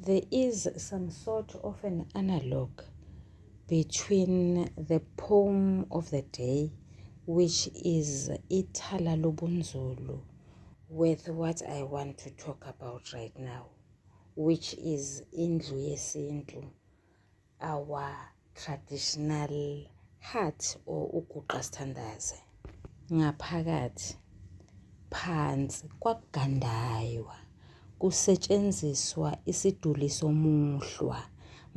There is some sort of an analog between the poem of the day, which is Ithala Lobunzulu, with what I want to talk about right now, which is Indlu Yesintu, our traditional hut or uguqa sithandaze. Ngaphakathi phansi kwakugandaywa kusetshenziswa isiduli somuhlwa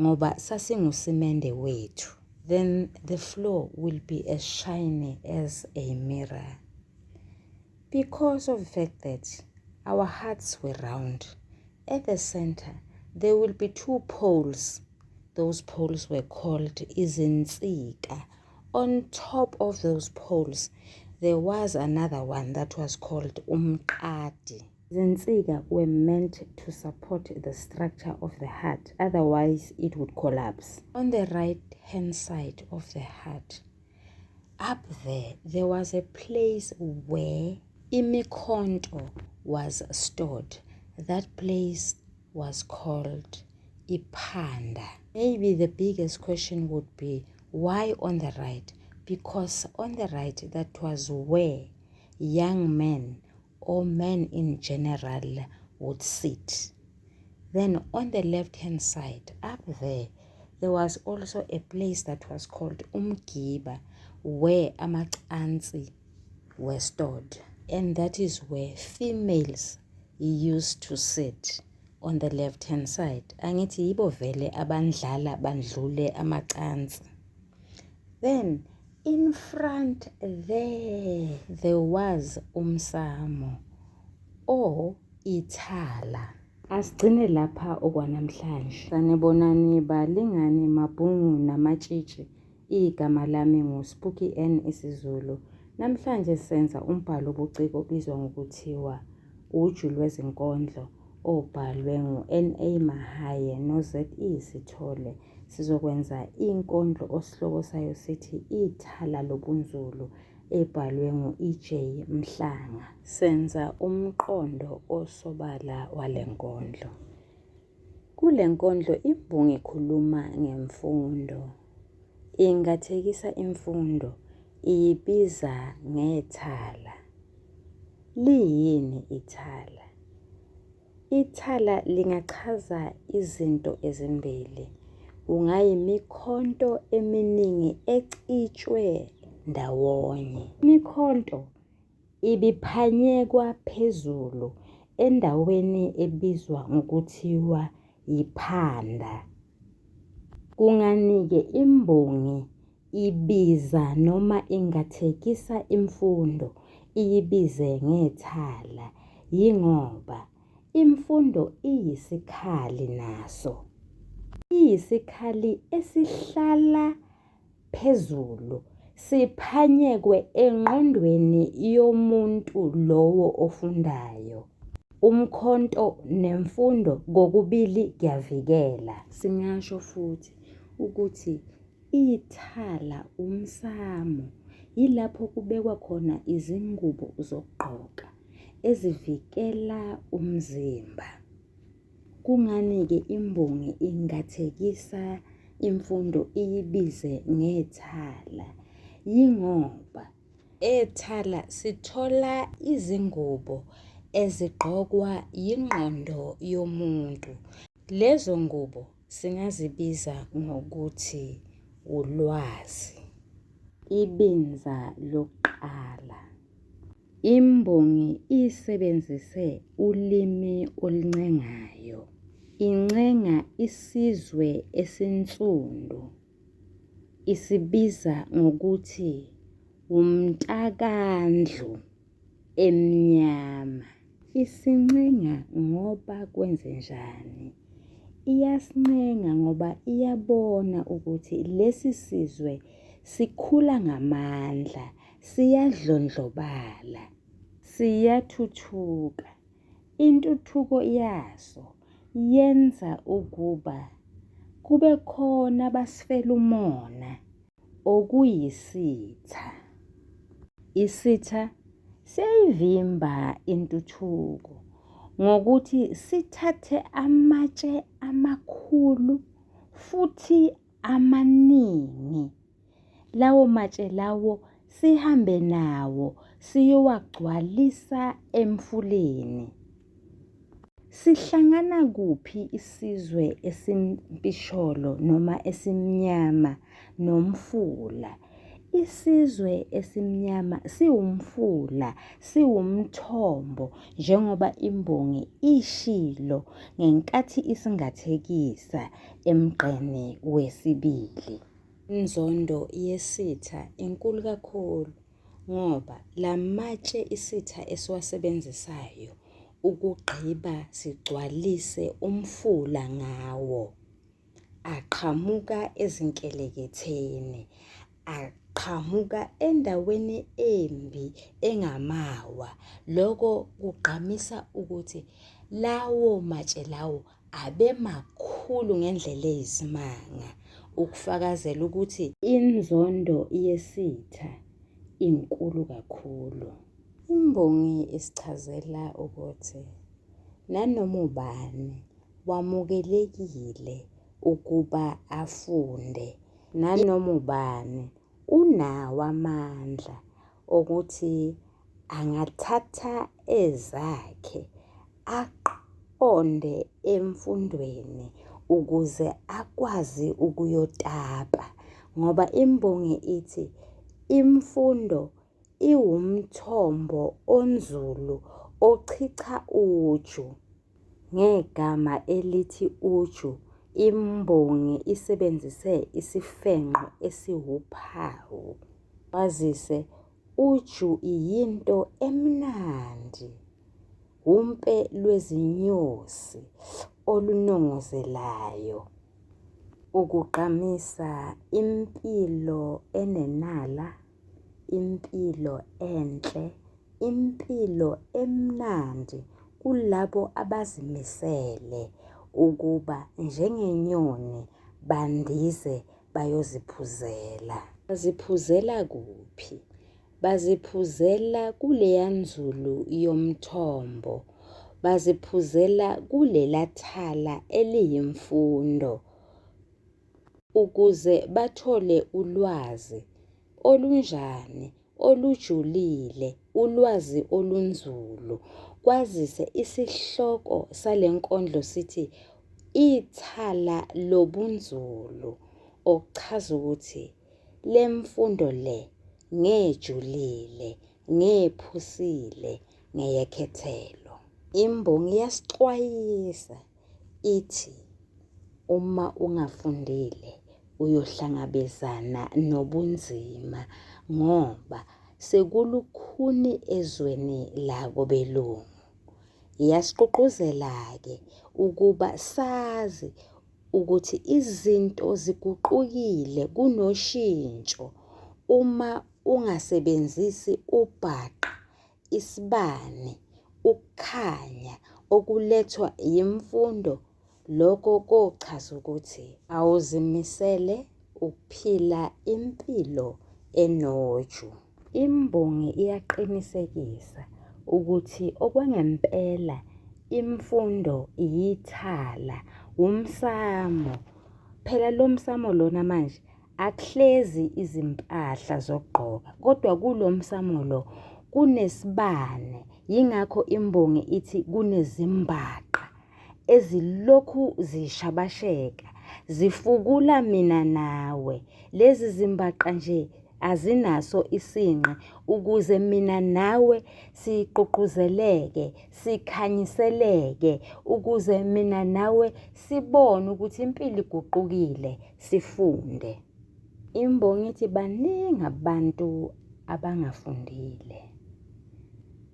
ngoba sasingusimende wethu. Then the floor will be as shiny as a mirror. Because of the fact that our hearts were round, at the center there will be two poles. Those poles were called izinsika. On top of those poles, there was another one that was called umqadi. Izinsika were meant to support the structure of the heart, otherwise it would collapse. On the right hand side of the heart, up there, there was a place where imikhonto was stored. That place was called Iphanda. Maybe the biggest question would be why on the right? Because on the right, that was where young men or men in general would sit. Then on the left hand side, up there, there was also a place that was called Umgiba, where amacansi were stored. And that is where females used to sit on the left hand side. Angithi yibo vele abandlala bandlule amacansi. Then in front there, there was umsamo or ithala. Asigcine lapha okwanamhlanje. Sanibonani balingani mabhungu namatshitshi. Igama lami nguSpooky N isiZulu. Namhlanje senza umbhalo obuciko obizwa ngokuthiwa Uju Lwezinkondlo obhalwe ngu-N.A. Mahaye no-Z.E. Sithole. Sizokwenza inkondlo osihloko sayo sithi Ithala Lobunzulu ebhalwe ngu-E.J. Mhlanga. Senza umqondo osobala wale nkondlo. Kule nkondlo imbongi ikhuluma ngemfundo. Ingathekisa imfundo iyibiza ngethala. Liyini ithala? Ithala lingachaza izinto ezimbili. Kungayimikhonto eminingi ecitshwe ndawonye. Imikhonto ibiphanyekwa phezulu endaweni ebizwa ngokuthiwa yiphanda. Kungani-ke imbongi ibiza noma ingathekisa imfundo iyibize ngethala? Yingoba imfundo iyisikhali naso. Iyisikhali esihlala phezulu siphanyekwe engqondweni yomuntu lowo ofundayo. Umkhonto nemfundo kokubili kuyavikela. Singasho futhi ukuthi ithala umsamo, yilapho kubekwa khona izingubo zokugqoka ezivikela umzimba. Kungani-ke imbongi ingathekisa imfundo iyibize ngethala? Yingoba ethala sithola izingubo ezigqokwa yingqondo yomuntu. Lezo ngubo singazibiza ngokuthi ulwazi. Ibinza lokuqala. Imbongi isebenzise ulimi oluncengayo. Incenga isizwe esinsundu. Isibiza ngokuthi wumntakandlu emnyama. Isincenga ngoba kwenzenjani? Iyasincenga ngoba iyabona ukuthi lesi sizwe sikhula ngamandla, siyadlondlobala, siyathuthuka. Intuthuko yaso yenza ukuba kube khona abasifela umona okuyisitha. Isitha siyayivimba intuthuko Ngokuthi sithathe amatshe amakhulu futhi amaningi. Lawo matshe lawo sihambe nawo siyowagcwalisa emfuleni. Sihlangana kuphi isizwe esimpisholo noma esimnyama nomfula? Isizwe esimnyama siwumfula, siwumthombo njengoba imbongi ishilo ngenkathi isingathekisa emgqeni wesibili. Inzondo yesitha inkulu kakhulu ngoba la matshe isitha esiwasebenzisayo ukugqiba sigcwalise umfula ngawo aqhamuka ezinkeleketheni, aqhamuka endaweni embi engamawa. Loko kugqamisa ukuthi lawo matshe lawo abemakhulu ngendlela eyisimanga ukufakazela ukuthi inzondo yesitha inkulu kakhulu. Imbongi isichazela ukuthi nanoma ubani wamukelekile ukuba afunde nanoma ubani unawo amandla okuthi angathatha ezakhe aqonde emfundweni ukuze akwazi ukuyotapa ngoba imbongi ithi imfundo iwumthombo onzulu ochicha uju. Ngegama elithi uju imbongi isebenzise isifenqo esiwuphawu kwazise uju yinto emnandi, wumpe lwezinyosi olunongozelayo. Ukugqamisa impilo enenala, impilo enhle, impilo emnandi kulabo abazimisele ukuba njengenyoni bandize bayoziphuzela. Baziphuzela kuphi? Baziphuzela kuleya nzulu yomthombo. Baziphuzela kulela thala eliyimfundo ukuze bathole ulwazi. Olunjani? Olujulile, ulwazi olunzulu. Kwazise isihloko sale nkondlo sithi Ithala lobunzulu okuchaza ukuthi le mfundo le ngejulile, ngephusile, ngeyekhethelo. Imbongi iyasixwayisa ithi uma ungafundile uyohlangabezana nobunzima ngoba sekulukhuni ezweni lakobelungu. Iyasigqugquzela-ke ukuba sazi ukuthi izinto ziguqukile kunoshintsho uma ungasebenzisi ubhaqa, isibani, ukukhanya okulethwa yimfundo lokho kochaza ukuthi awuzimisele ukuphila impilo enoju. Imbongi iyaqinisekisa ukuthi okwangempela imfundo yithala, wumsamo. Phela lo msamo lona manje akuhlezi izimpahla zokugqoka kodwa kulo msamo lo kunesibane yingakho imbongi ithi kunezimbaqa ezilokhu zishabasheka zifukula mina nawe. Lezi zimbaqa nje azinaso isinqe ukuze mina nawe sigqugquzeleke, sikhanyiseleke, ukuze mina nawe sibone ukuthi impilo iguqukile, sifunde. Imbongi ithi baningi abantu abangafundile.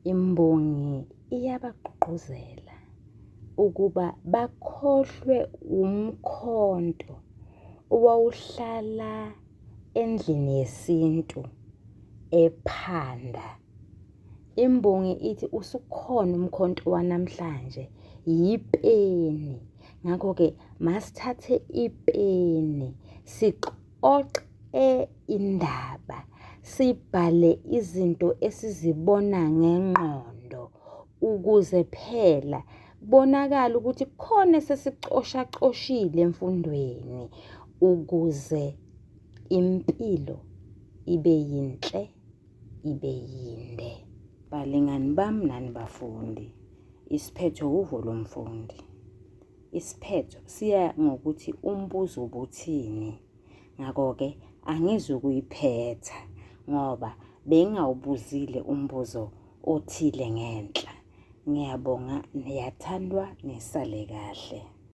Imbongi iyabagqugquzela ukuba bakhohlwe wumkhonto owawuhlala endlini yesintu ephanda. Imbongi ithi usukhona umkhonto wanamhlanje yipeni. Ngakho-ke masithathe ipeni sixoxe indaba, sibhale izinto esizibona ngengqondo. Ukuze phela kubonakale ukuthi kukhona esesicoshacoshile emfundweni ukuze impilo ibe yinhle ibe yinde. Balingani bami nani bafundi, isiphetho uvo lomfundi. Isiphetho siya ngokuthi umbuzo ubuthini. Ngakho-ke angizukuyiphetha ngoba bengingawubuzile umbuzo othile ngenhla. Ngiyabonga niyathandwa nisale kahle.